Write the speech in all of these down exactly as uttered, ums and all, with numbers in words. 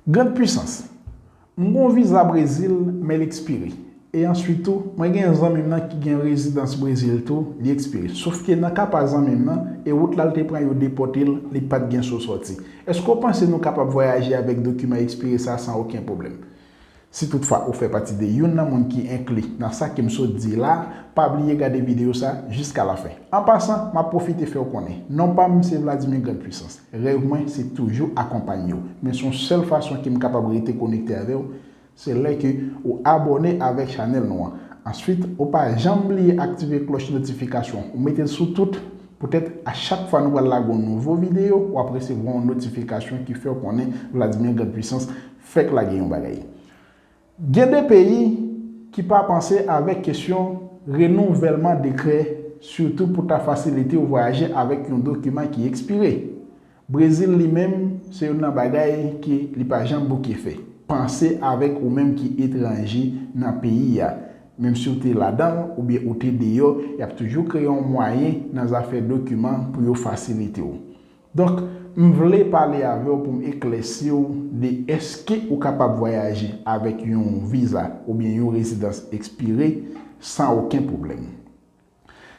Grand Puissance, m gen yon viza Brezil, men l ekspire. E answit tou, mwen gen yon zanmi m nan ki gen rezidans Brezil tou, li ekspire. Sof ke nan ka pa zanmi m nan, e wout la l te pran yo depòte l, li pa t gen sou sòti. Èske w panse nou kapab vwayaje avèk dokiman ekspire sa san okenn pwoblèm? Si toutfwa ou fè pati de youn nan moun ki enkli nan sa ke m sot di la, pa bliye gade videyo sa jiska lafen. An pasan, m ap pwofite fè w konnen, non pa m se Vladimir Grande Puissance. Rèv mwen se toujou akonpanye w, men se yon sèl fason ke m kapab rete konekte avè w, se lè ke ou abòne avèk chanèl nou an. Answit, ou pa janm bliye aktive klòch notifikasyon, ou mete l sou tout, poutèt a chak fwa nou pral lage yon nouvo videyo, w ap resevwa yon notifikasyon ki fè w konnen Vladimir Grande Puissance fèk lage yon bagay. Gen de peyi ki pa panse avèk kesyon renouvèlman dekrè, sitou pou ta fasilite w vwayaje avèk yon dokiman ki ekspire. Brezil li menm, se youn nan bagay ke li pa janm bouke fè. Panse avèk ou menm ki etranje nan peyi a. Menm si w te ladan l oubyen ou te deyò, y ap toujou kreye yon mwayen nan zafè dokiman pou yo fasilite w. Donk, m vle pale avè w pou m eklèsi w de èske ou kapab vwayaje avèk yon viza oubyen yon rezidans ekspire san okenn pwoblèm.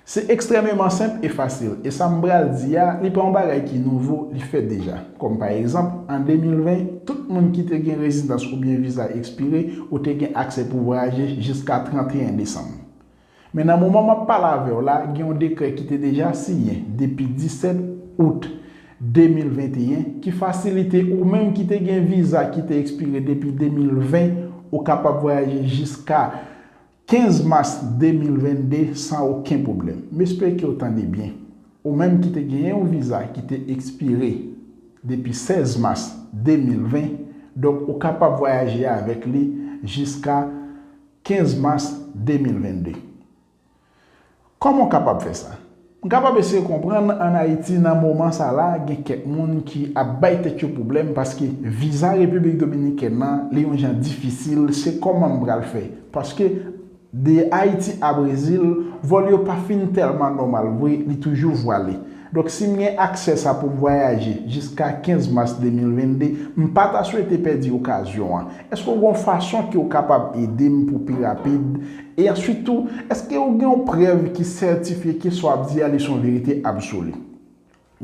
Se ekstrèmeman senp e fasil, e sa m pral di a, li pa yon bagay ki nouvo, li fèt deja. Kòm pa egzanp, an de mil ven, tout moun ki te gen rezidans oubyen viza ekspire, ou te gen aksè pou vwayaje jiska trannteyen desanm. Men nan moman m ap pale avè w la, gen yon dekrè ki te deja siyen depi disèt out de mil venteyen ki fasilite ou menm ki te gen viza ki te ekspire depi de mil ven, ou kapab vwayaje jiska kenz mas de mil vennde san okenn pwoblèm. M espere ke w tande byen. Ou menm ki te genyen yon viza ki te ekspire depi sèz mas de mil ven, donk ou kapab vwayaje avèk li jiska kenz mas de mil vennde. Kòman w kapab fè sa? M kapab eseye konprann ann Ayiti nan moman sa la, gen kèk moun ki ap bay tèt yo pwoblèm paske viza Repiblik Dominikèn nan, li yon jan difisil, se kòman m pral fè? Paske de Ayiti a Brezil, vòl yo pa fin tèlman nòmal vre, li toujou vwale. Donk, si m gen aksè sa pou m vwayaje jiska kenz mas de mil vennde, m pa ta swete pèdi okazyon an. Èske w gen yon fason ke w kapab ede m pou pi rapid? E answit tou, èske w gen yon prèv ki sètifye ke sa w ap di a li se yon verite absoli?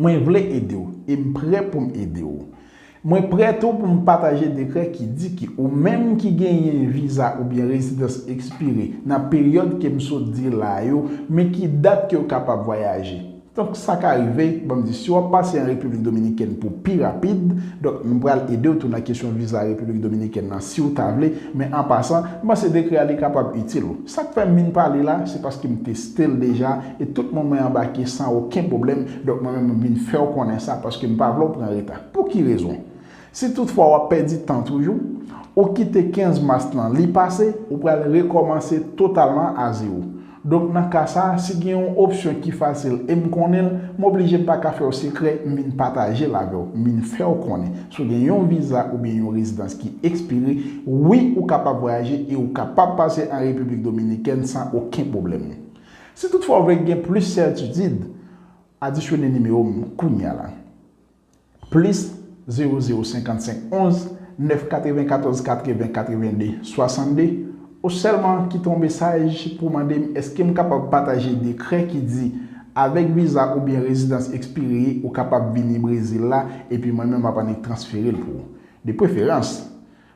Mwen vle ede w, e m prè pou m ede w. Mwen prè tou pou m pataje dekrè ki di ke ou menm ki genyen viza oubyen rezidans ekspire nan peryòd ke m sot di la yo, men ki dat ke w kapab vwayaje. Donk, sa ka rive, ban m di, si w ap pase an Repiblik Dominikèn pou pi rapid, donk, m pral ede w tou nan kesyon viza Repiblik Dominikèn nan, si w ta vle, men an pasan, m panse dekrè a li kapab itil ou. Sa k fè m vin pale la, se paske m teste l deja, e tout moun mwen anbake san okenn pwoblèm, donk, mwen menm, m vin fè w konnen sa, paske m pa vle w pran reta. Pou ki rezon? Si toutfwa w ap pèdi tan toujou, ou kite kenz mas lan li pase, ou pral rekòmanse totalman a zewo. Donk, nan ka sa a, si gen yon opsyon ki fasil e m konnen l, m oblije m pa ka fè w sekrè, m vin pataje l avè w, m vin fè w konnen. Si w gen yon viza oubyen yon rezidans ki ekspire, wi, ou kapab vwayaje e ou kapab pase an Repiblik Dominikèn san okenn pwoblèm. Si toutfwa w vle gen plis sètitid, adisyone nimewo m kounye a la. Plis zewo zewo senkannsenk onz nèf katrevenkatòz katreven katrevende swasannde, ou sèlman kite yon mesaj pou mande m èske m kapab pataje dekrè ki di, avèk viza oubyen rezidans ekspire, ou kapab vini Brezil la, epi mwen menm m ap annik transfere l pou ou. De preferans,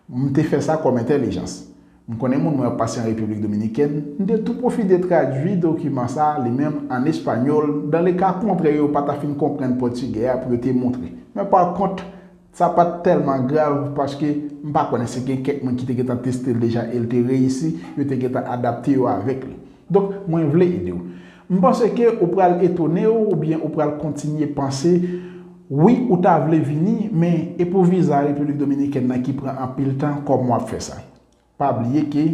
m te fè sa kòm entèlijans. M konnen moun mwen ap pase an Repiblik Dominikèn, m te tou pwofite tradui dokiman sa a li menm an espanyòl, dan le ka kontrè yo pa ta fin konprann pòtigè a pou yo te montre. Men pa kont, sa pa t tèlman grav paske m pa konnen si gen kèk moun ki te gentan teste l deja e l te reyisi, yo te gentan adapte yo avèk li. Donk, mwen vle ede w. M panse ke ou pral etone w oubyen ou pral kontinye panse, wi, ou ta vle vini, men e pou viza Repiblik Dominikèn nan ki pran anpil tan, kòman w ap fè sa? Pa bliye ke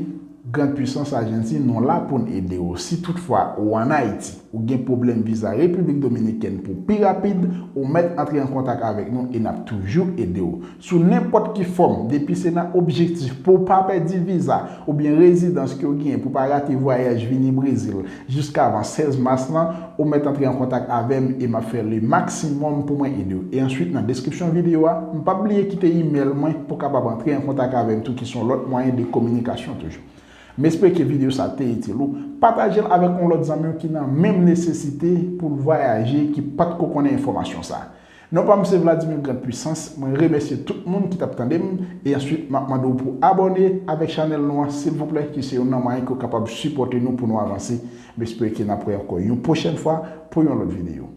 Grande Puissance Agency, nou la pou n ede w si toutfwa ou ann Ayiti. ou gen pwoblèm viza Repiblik Dominikèn pou pi rapid, ou mèt antre an kontak avèk nou e n ap toujou ede w. Sou nenpòt ki fòm, depi se nan objektif pou w pa pèdi viza oubyen rezidans ke w genyen pou w pa rate vwayaj vini Brezil jiskavan sèz mas lan, ou mèt antre an kontak avè m e m ap fè le maksimòm pou mwen ede w. E answit, nan deskripsyon videyo a, m p ap bliye kite imèl mwen pou w kapab antre an kontak avè m tou, ki se yon lòt mwayen de kominikasyon toujou. M espere ke videyo sa te itil ou. Pataje l avèk yon lòt zanmi w ki nan menm nesesite pou l vwayaje, ki pa t ko konnen enfòmasyon sa. Non pa m se Vladimir Grande Puissance, mwen remèsye tout moun ki t ap tande m, e answit m ap mande w pou abòne avèk chanèl nou an, silvouplè, ki se youn nan mwayen ke w kapab sipòte nou pou nou avanse. M espere ke n ap wè ankò yon pwochèn fwa pou yon lòt videyo.